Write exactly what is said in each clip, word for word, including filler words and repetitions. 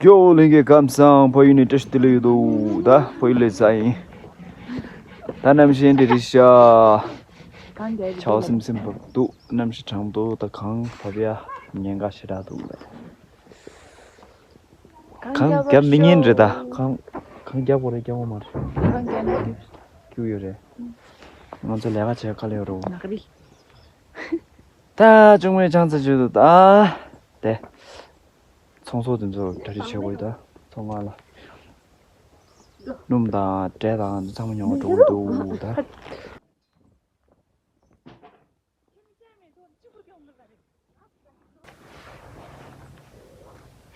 ཡོ། ལྷན་རྒྱས་ཁམས་བཟང་། ཕ་ཡུལ་ནས་བཀྲ་ཤིས་བདེ་ལེགས་ཡོད་དོ། ད་ཕ་ཡུལ་ལ་ཡིན། ད་གནམ་གཤིས་འདི་རེད་ཤག་ཆར་པ་སིམ་སིམ་བབས་འདུག་གནམ་གཤིས་གྲང་འདུག་ད་གངས་བབས་ཡ་ཉེན་ཁ་ཞེ་དྲག་འདུག་ལ། གངས་རྒྱབ་མི་ཉན་རེད་ད། གངས་གངས་རྒྱབ་དགོས་རེད། རྒྱབ་དགོས་མ་རེད། གངས་རྒྱབ་ན་སྐྱུག་ཡོད་རེད། ང་ཚོ་ལས་ཀ་བྱེད་ག་ལ་ཡོད་རོ། ནག་རི། ད་གཅུང་མོའི་ཆང་ས་བརྗོད་དུ་ད། དེ། ཚོང་ཟོག་དེ་ཚོ་གྲ་སྒྲིག་བྱེད་དགོས་ད། ཚོང་ཁང་ལ། སྣུམ་དང་འབྲས་དང་འདི་ཚང་མ་ཉོ་ག་འགྲོ་གི་འདུག་ད།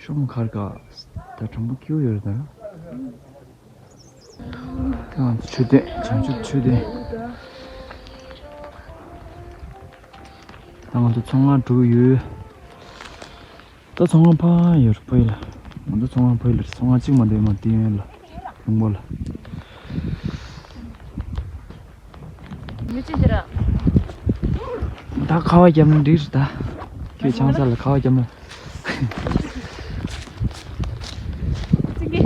ཤོམ་ཁར་ག་ད་གྲོང་པ་སྐྱིད་པོ་ཡོད་རེད་ད། ད་ང་ཚོ་མཆོད་རྟེན། བྱང་ཆུབ་མཆོད་རྟེན། ད་ང་ཚོ་ཚོང་ཁང་འགྲོ་གི་ཡོད། ད་ཚོང་ཁང་ཕར་ཡོད་རེད། ཕ་ཡུལ་ལ། ང་ཚོ་ཚོང་ཁང་ཕ་ཡུལ་ལ་རེད། ཚོང་ཁང་གཅིག་མ་འདུག་མ་དེ་ཡོད་ལ། ལུང་པ་ལ། མི་ཅི་འདི་ར། ད་ཁ་བ་བརྒྱབ་ན་འགྲིག་རེད་ད། ཁྱོད་ཆང་ས་ལ་ཁ་བ་བརྒྱབ་ན། ཅི་གི།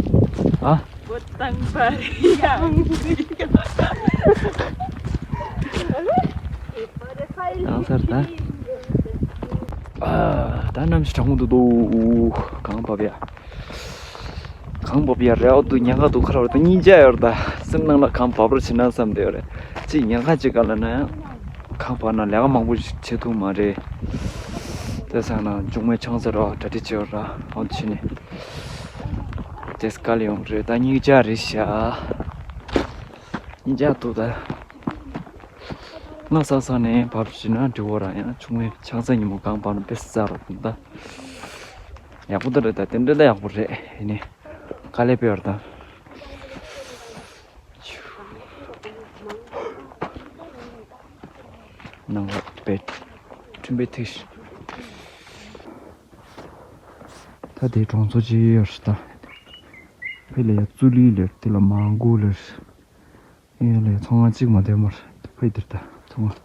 ཨ། བོད་དང་པ་རི་ཡང་། ཡང་སར་ད། ཨ། ད་གནམ་གཤིས་གྲང་མོ་འདུག་འདུག་གངས་བབས་ཡ། གངས་བབས་ཡ་རེད། འོ་འདུག་ཉེན་ཁ་འདུག་ཁ་ར་བར་དུ་གཉིས་ཆ་ཡོད་རེད་ད། སེམས་ནང་ལ་གངས་བབས་རོགས་བྱེད་ན་བསམ་བསྡད་ཡོད་རེད། ཅིག་ཉེན་ཁ་ཅིག་ག་ལ་ན་ཡང་། གངས་བབས་ན་ལས་ཀ་མང་པོ་ཞིག་བྱེད་ཐུབ་མ་རེད། དེ་སང་ན་གཅུང་མོའི་ཆང་ས་ར་གྲ་སྒྲིག་བྱེད་ཡོད་ར། འོ་འདུག་བྱས་ནས། དེ་དཀའ་ལས་ཡོང་གི་རེད་ད། གཉིས་ཆ་རེད་ཤག་གཉིས་ཆ་འདུག་ད། ང་ས་ས་ནས་བབས་ཤིག་ན་འགྲིག་གོ་ར། ཡང་གཅུང་མོའི་ཆང་ས་ཉིན་མོ་གངས་བབས་ན་དཔེ་ས་ར་འདུག་ད། ཡག་པོ་ད་རེད་ད། དེ་འདྲ་ད་ཡག་པོ་རེད། ཡིན་ནའི་དཀའ་ལས་དཔེ་ཡོད་རེད་ད། ནང་ལ་དཔེ་ཁྲིམས་དཔེ་ཐིག་ད་དེ་གྲོང་ཚོ་ཅིག་ཡོད་རེད་ད། ཕ་ཡུལ་ལ་ཡ་ཙུ་ལི་ལེར། དེ་ལ་མང་གུ་ལེར། ཡིན་ལ་ཚོང་ཁང་གཅིག་མ་སྡོད་མར་ཕ་ཡུལ་དེར་ད་ཚོང་ཁང་།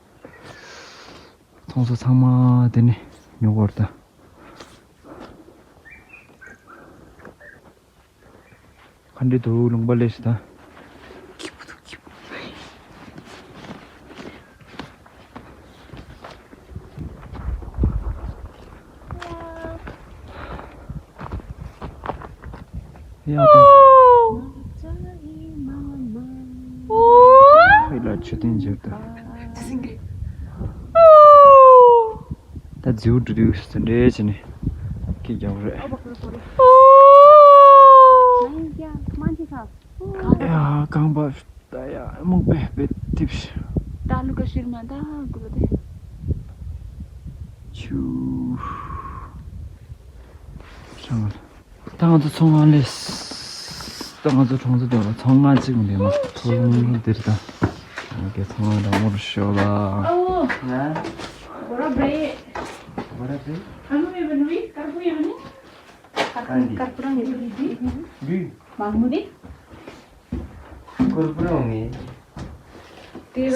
ཚོང་ཟོག་ཚང་མ་དེ་ནས་ཉོ་དགོས་རེད་ད། ག་འདྲ་འདུག་ལུང་པ་ལས་ཞིག་ད། ཡ་ད། ཧེ་ལ་མཆོད་རྟེན་མཇལ་ད། ད་རྫིའུ་འགྲོ་དུས་སུ་འདྲེ་བྱས་ནས་སྐད་རྒྱག་རེད། ཡ་གངས་བབས། ད་ཡ་སྨུག་པའི་དཔེ་ཐིབས། ད་ལུ་ག་ཤིར་མ་ད་གུ་རུ་དེ། ཆུ། ཤང་། ད་ང་ཚོ་ཚོང་ཁང་ལས། ད་ང་ཚོ་གྲོང་ཚོ་དེ་ལ་ཚོང་ཁང་གཅིག་མི་འདུག་མ། ཚོང་ཁང་འདིར་ད། ང་གི་ཚོང་ཁང་རང་མོར་ཤོག་ལ། ཨོ། ང་། གོ་ར་བེ། གོ་ར་བེ། ཨ་ནུ་ཡོད་པ་ནུ་བི་དཀར་པོ་ཡོད་ནི། ཨ་འདི། དཀར་པོ་རང་ཡོད་པ་ནི་འདི། འདི། མང་མོ་འདི། སྐོར་པོ་རང་ངེ།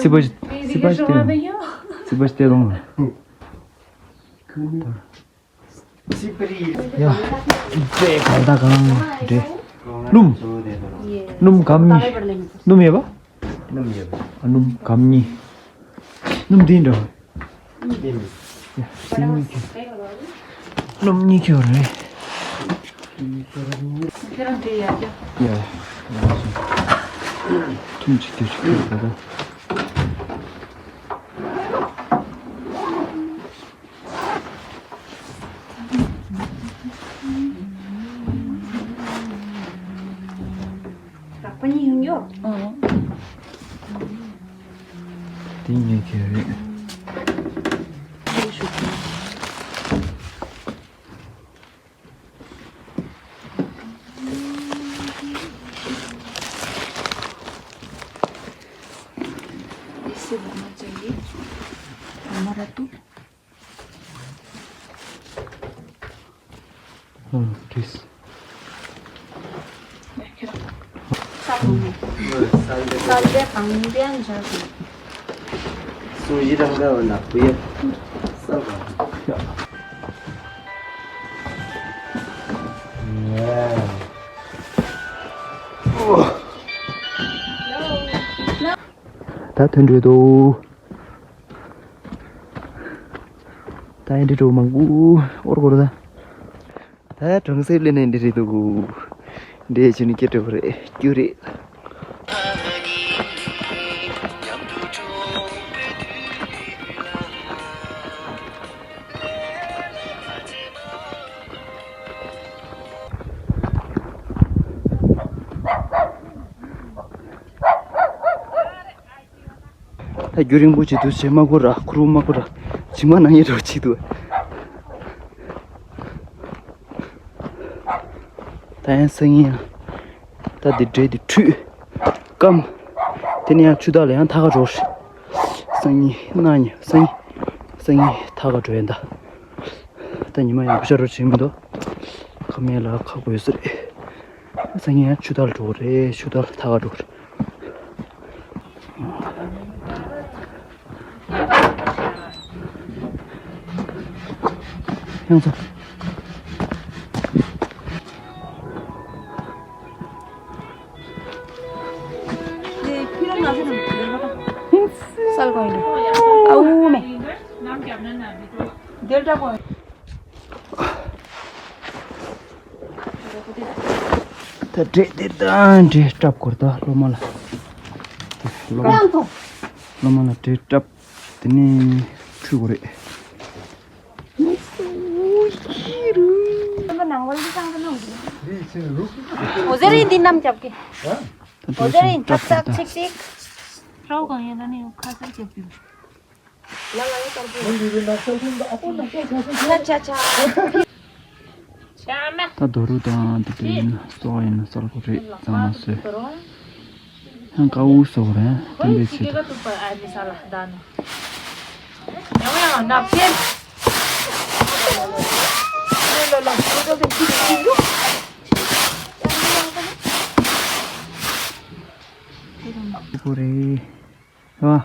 སི་པ་ཞིག་སི་པ་ཞིག་སྟེ། སི་པ་ཞིག་སྟེ་ལོང་། ཁུ་ནི། སི་པ་རི། ཡ། དཔེ་གང་ད་གང་རེད། སྣུམ། སྣུམ་སྒམ་གཉིས། སྣུམ་ཡོད་པ། སྣུམ་ཡོད་པ། ཨ། སྣུམ་སྒམ་གཉིས། སྣུམ་འདི་འདྲ། སྣུམ་གཉིས་ཁྱེར། སྣུམ་གཉིས་ཁྱེར་རེད། ཁྱེད་རང་འདྲེ་ཡ་ཀྱ། ཡ། ཐུམ་ཅིག་དེ་ཅིག་ཁྱེར་ད། རགས་པ་གཉིས་ཡོང་ཡོ། ཨང་། དེ་ངས་ཁྱེར་རེད། ཨང་། ཁྱེད་རང་། ས་ལྡེ་གང་ལྡེ་འཇགས་དགོས། སུང་ཞི་རང་ག་བ་ན་བུ་ཡབ་ས་ག་ཡ། ད་ཐོན་འགྲོ་འདུག་ད་ཡིན་འདྲི་འགྲོ་མང་པོ་ཨོར་གོར་ད། ད་གྲོང་གསེབ་ལས་ནས་འདི་རེད་འདུག་འདྲེ་ཆུ་ནི་སྐྱེ་འགྲོ་གི་རེད། རྒྱུ་རེད། ད་རྒྱུན་རིང་པོ་ཅིག་འདུག་བྱེད་མ་དགོས་ར། ཁུར་བོ་མ་དགོས་ར། བྱིང་མ་ནང་ཡེ་འགྲོ་ཅིག་འདུག་ད་ཡང་སང་ཉིན་ཡང་ད་འདི་འདྲེ་འདི་ཁྲུས་སྐམ། དེ་ནས་ཡང་ཆུ་དག་ལ་ཡང་ཐག་ག་འགྲོ་རེད། སང་ཉིན་གནངས་ཉིན་སང་ཉིན་སང་ཉིན་ཐག་ག་འགྲོ་ཡིན་ད། ད་ཉི་མ་ཡང་བུ་ཤ་རོ་བྱེད་མི་འདུག་ཁ་མེད་ལ་ཁག་པོ་ཡོད་ས་རེད། སང་ཉིན་ཡང་ཆུ་དག་ལ་འགྲོ་གི་རེད། ཆུ་དག་ལ་ཐག་ག་འགྲོ་གི་རེད། ཡང་ཚོ། སལ་གོ་ཡིན། ཨའུ་མེ། ད་འདྲེ་དེ་ད་འདྲེ་སྐྲབ་དགོས་ད་སློབ་མ་ལ། སློབ་མ་སློབ་མ་ལ་འདྲེ་སྐྲབ། དེ་ནས་ཁྲུས་དགོས་རེད། འོ་ཟེར་ཡིན་འདི་རྣམས་རྒྱབ་ཀྱི། ད་འོ་ཟེར་ཡིན་ཐབ་ཚག་ཅིག་ཅིག་ཧྲའོ་གང་ཡིན་ན་ནི་ཁ་ཟེར་རྒྱབ་ཀྱི། ད་རྡོ་རུ་དང་དེ་དེ་ཡིན་ན་སོགས་ཡིན་ན་སལ་གོ་རེད་གཙང་མ་བཟོས། ཡང་དཀར་འུ་སོགས་རེད་དེ་འདྲས་བྱེད་དོ། ཁོ་རེད། རེད་བ།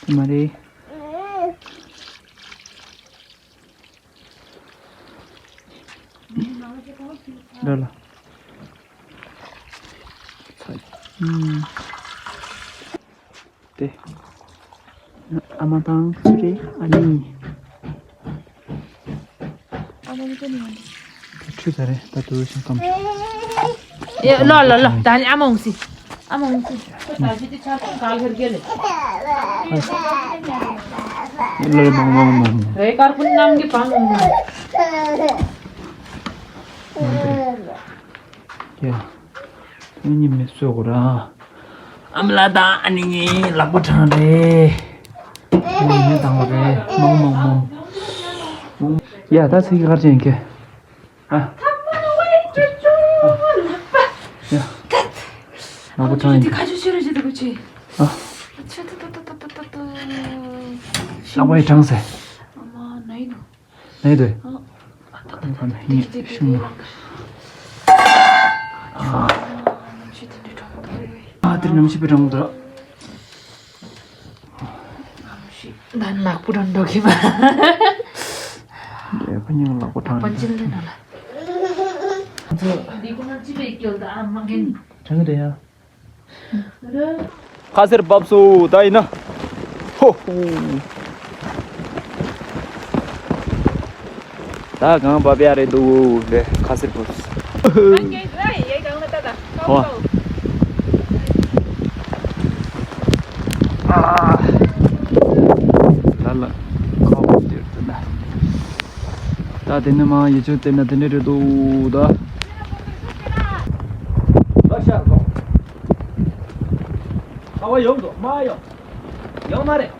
དེ་མ་རེད། འདྲ་ལ། ཚ། ཨུམ། དེ། ཨ་མ་དང་ཚུ་རེད་ཨ་ནི། ཁྲུས་ཚར་རེད་ད་དུ་ཞིང་སྐམ་ཆུ། ལོ་ལོ་ལོ་ད་ནི་ཨ་མ་འོང་སི། ཨ་མ་འོང་སི། ད་ཅི་དེ་ཆར་ཀུན་ག་ལྷེར་གེ་ལེ། ལོ་ལོ་མང་མང་མང་མང་། རེ་དཀར་ཀུན་གནམ་གྱི་བང་འོང་མང་། ཡ། ཨ་ནི་མི་གསོད་དགོས་ར། ཨ་མ་ལགས་དང་ཨ་ནི་གཉིས་ལག་པ་གྲངས་རེད། ཨ་ནི་མི་དང་པོ་རེད་མང་མང་མང་། ཡ་ད་ཚིག་ག་རེ་བྱེད་ཀྱི། ཨ། ཡ། ལག་པ་གྲངས་ཡིན། ཁ་ཆུ་ཆུ་རེ་བྱེད་དགོས་ཆེ། ཨ། ཆུ་ཏུ་ཏུ་ཏུ། ལག་པ་ཡི་གྲངས་ཟེར། ཨ་མ་ན་ཡིན་ནོ། ནས་དེ། ཨ་དེ་ནམ་ཞིག་པའི་གྲངས་འདུག་ད་ནག་པོ་གྲངས་འདུག་གི་མ། ལས་ཁོ་གཉིས་ལག་པ་གྲངས་པན་ཅིན་ལས་ན་ལ། འདི་ཁོ་ན་ཅི་བའི་སྐྱོལ་ད་ཨ་མ་རྒན། གྲངས་འདུག་ཡ། ཁ་སེར་བབས་སོ་ད་ཡིན་ན། ཧོ་ཧོ། ད་གང་བབས་ཡ་རེད་འདུག་ལེ་ཁ་སེར་བབས་སོ། ཧོ། ལ་ལ་ཁོ་དེར་དུ་ན། ད་དེ་ནི་མ་ཡི་ཆུ་དེ་ན་དེ་འདྲ་རེད་འདུག་ད། ལ་ཤར་གོ། ཁ་བ་ཡོང་དོ་མ་ཡོང་། ཡོང་མ་རེད།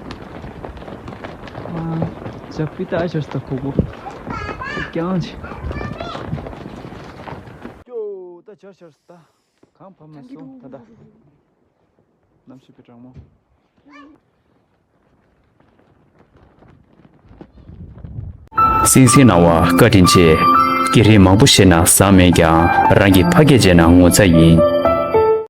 ཨ། ཇག་པི་ད་ཨ་ཤར་སྟ་ཁོ་གོ། ཀྱང་ཆི། ཀྱོ་ད་ཇག་ཤར་སྟ། གང་ཕམ་ན་སོང་ད་ད། གནམ་གཤིས་པའི་གྲང་མོ། སིང་སིང་སྣང་བ་བཀའ་དྲིན་ཆེ། སྐད་རིགས་མང་པོ་ཤེས་ན་བཟང་མེད་ཀྱང་རང་གི་ཕ་སྐད་བརྗེད་ན་ངོ་ཚ་ཡིན།